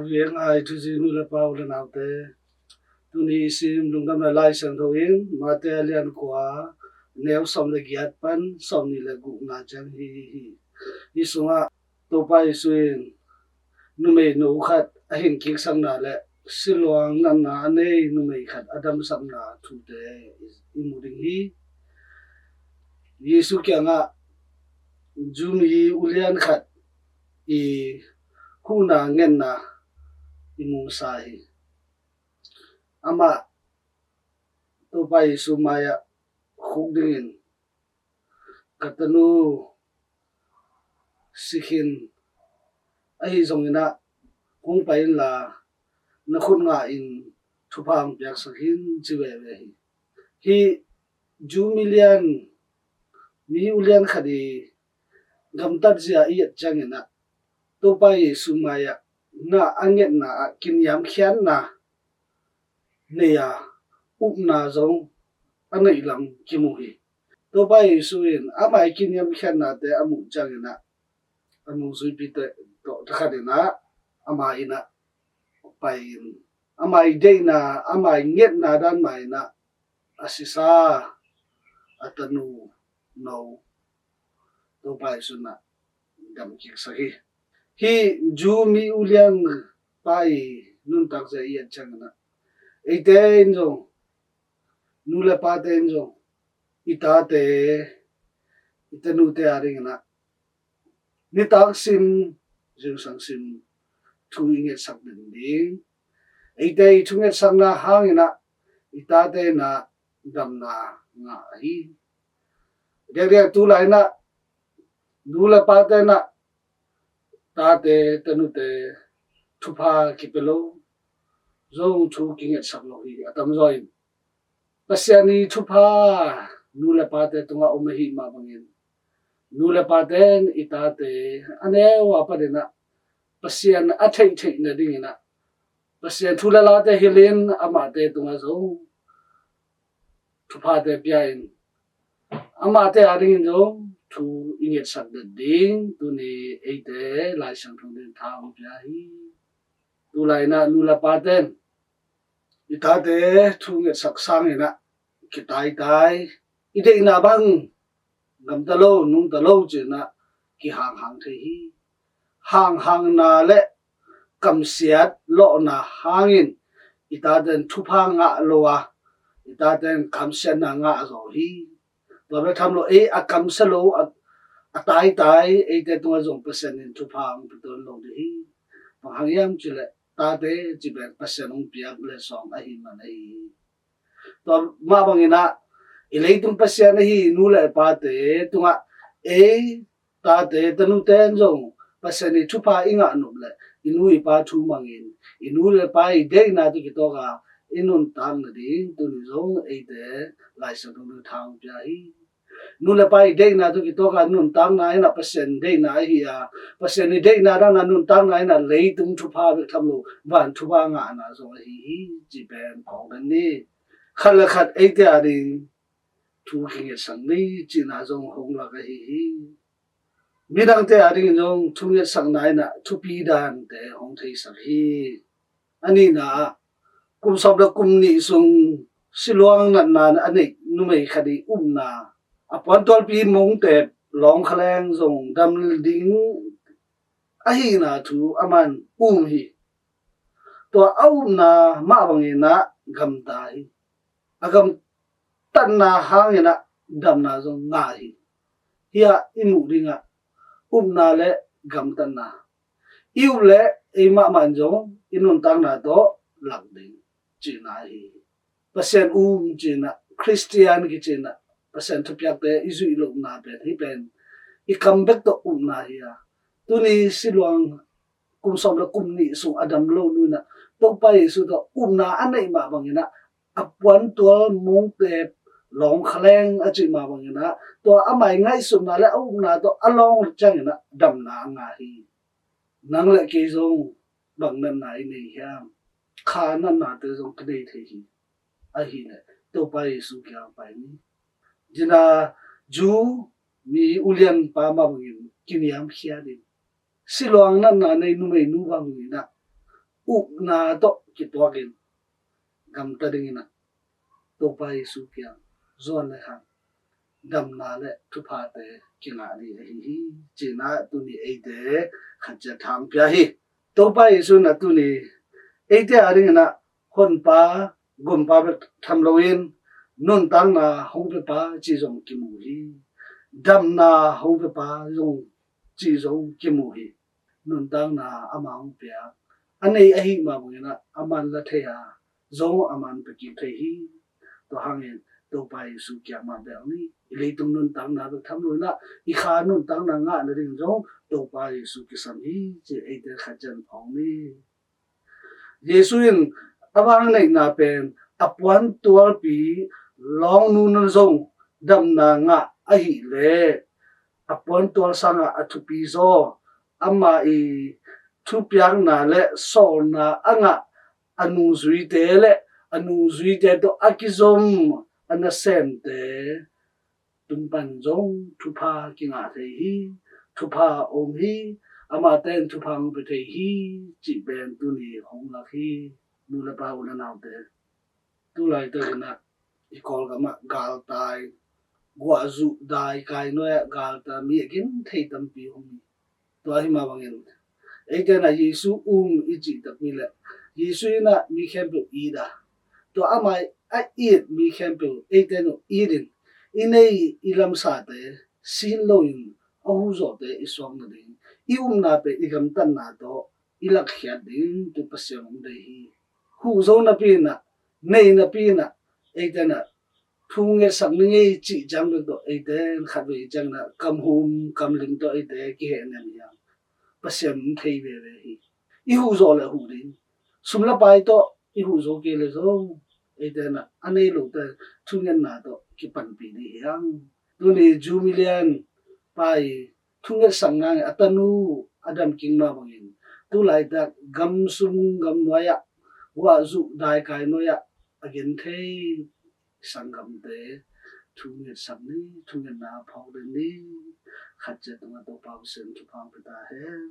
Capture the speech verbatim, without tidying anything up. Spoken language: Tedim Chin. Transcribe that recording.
Vieng ai thuzi nu le pa u le naute, tuni i sim lungdamna Lai Siangtho in Mate a lian kua, neu sawm le giat pan sawm nih le gukna ciang hi hi hi. Hi sungah Topa Jesu in numeinu khat a hing kiksakna le siluang natna a nei numei khat a damsakna thute i mu ding hi. Jesu kiangah Jew mi ulian khat i huhna ngetna i mu sa hi. Amah Topa Jesu mai-ah khuk dingin, "Ka tanu si khin, ahi zongin ah hong pai inla na khut ngah in thupha hong piaksak in," ci veve hi. Hih Jew mi lian, mi ulian khat i gamtatzia i et ciangin ah Topa Jesu mai-ah na a ngetna ah kiniamkhiatna nei a, upna zong a neih lam kimu hi. Topa Jesu in amah i kiniamkhiatnate a muh ciangin ah a nungzuipite tawh thakhat in ah ama inn ah pai-in, ama i deihna, ama i ngetna dan mah in ah a sisa a tanu no Topa Jesu in ah dam kiksak hi. Hih Jew mi ulian pa i nuntakzia i et ciangin ah eite in zong, nu le pate in zong i tate, i tanute a dingin ah nitak sim, zingsang sim thu i ngetsak den ding. Eite i thungetsakna hangin ah i tate in ah damna ngah hi. Diakdiak tulai in ah nu le pate in ah tate, tanute thupha kipia lo, zong thu kingetsak lo hi. A tamzaw in Pasian i thupha nu le pate tungah om ahih mah bangin nu le pate in i tate a neu a panin ah Pasian a theihtheih nadingin ah Pasian thu le late hilhin amahte tungah zong thuphate pia-in amahte a dingin zong thu i ngetsak den ding tuni eite Lai Siangtho in tha hong pia hi. Tulai in ah nu le pate in i tate thu ngetsak sangin ah kitaitai, i deihna bang gamta lo, nungta lo ci-in ah kihanghang thei hi. Hanghangna le kamsiat lawhna hangin i tate in thupha ngah lo a, i tate in kamsiatna ngah zaw hi. Tua bek tham lo, ei a kamsia lo, a, a taitai eite tungah zong Pasian in thupha hong pia tawn lo ding hi. Bang hang hiam cih leh tate cih pen Pasian hong piak letsong ahih man ahi hi. Tua mah bangin ah i leitung Pasian ahi nu le pate tungah ei tate, tanute in zong Pasian i thupha i ngah nop leh i nu i pa thu mangin i nu le pa i deihna tawh kitawk a i nuntak nading tuni zong eite Lai Siangtho in tha hong pia hi. Nu le pa i deihna tawh kitawk a nuntakna in ah Pasian deihna ahi a, Pasian i deihna dan a nuntakna in ah leitung thupha bek tham lo, van thupha ngahna zong ahi hi cih pen phawk den ni. Khat le khat eite a ding thu kingetsak ni cihna zong hong lak ahi hi. Midangte a dingin zong thu ngetsakna in ah thupi dante hong theisak hi. A nihna ah kum sawm le kum nih sung siluang natna a neih numei khat i upna, a puantualpi mongtep lawngkhaleng zong dam ding ahihna thu aman um hi. Tua a upna mah bangin ah gamta hi. A gamtatna hangin ah damna zong ngah hi. Hih ah i muh dingah upna le gamtatna, i up leh ei mahmah in zong i nuntakna tawh lak ding cihna hi. Pasian um cihna, Khristian kicihna, Pasian thupiakte i zuih lohna pen hih pen i kam bek tawh upna hi a, tuni siluang kum sawm le kum nih sung a dam lo nu in ah Topa Jesu tawh upna a neih mah bangin ah a puantual mongtep lawngkhaleng a cih mah bangin ah tua amah i ngaihsutna le a upna tawh a lawng ciangin ah damna a ngah hi. Nang le kei zong bang natna i nei hiam? Kha natnate zong ka nei thei hi. Ahih leh Topa Jesu kiang pai ni. Cihna, Jew mi ulianpa mah bangin kiniamkhiat in, siluang natna nei numeinu bangin ah upna tawh kituakin gamta dingin ah Topa Jesu kiang zuan le khang damna le thuphate kingah ding ahi hi, ci-in ah tuni eite khat ciat thangpia hi. Topa Jesu in ah tuni eite a dingin ah Honpa, Gumpa bek tham loin nuntakna hong pepa cih zong kimu hi. Damna hong pepa zong cih zong kimu hi. Nuntakna ama hong piak a nei ahih mah bangin ah aman la thei a, zong aman pia kik thei hi. Tua hangin Topa Jesu kiang mah bel ni. I leitung nuntakna bek tham loin ah i kha nuntakna ngah nading zong Topa Jesu kisam hi, ci eite khat ciat phawk ni. Jesu in a vang neihna pen a puantualpi lawngnu nan zong damna ngah ahih leh a puantual sangah a thupi zaw ama i thupiakna le sawlna a ngah a nungzuite le a nungzuite tawh a kizom a nasemte tung pan zong thupha kingah thei hi, thupha om hi, amate in thupha hong pia thei hi, cih pen tuni hong lak hi. Nu le pa, u le naute, tu laitakin ah i Kawlgam ah galtai, guahzuh daikai nuai ah galtai mi a gen thei tampi om hi. Tua hi mah bangin eite in ah Jesu um i cih takpi leh Jesu in ah mi khempeuh it a, tua ama a it mi khempeuh eite in uh it in i nei i lamsate sin loin a huhzawhte i suak nading, i upna pen i gamtatna tawh i lakkhiat ding tu Pasian hong deih hi. Huhzo napi in ah, nei napi in ah, eite in ah thu ngetsak ning ei cih ciang bek tawh eite in khatvei ciangin ah kamhum kamlim tawh eite kihehnem hi hang. Pasian hong thei veve hi. I huhzawh le huh ding, sum le pai tawh i huhzo kei le zong eite in ah a nei lote thungetna tawh kipanpih ding hi hang. Tuni Jumilian pa i thungetsak nangin a tanu a dam kik mah bangin tu laitak gam sung gam nuai ah, guahzuh daikai nuai ah a gen thei sanggamte thungetsak ni, thungetna phawk den ni. Khat ciat tungah Topa Pasian thupha hong pia ta hen.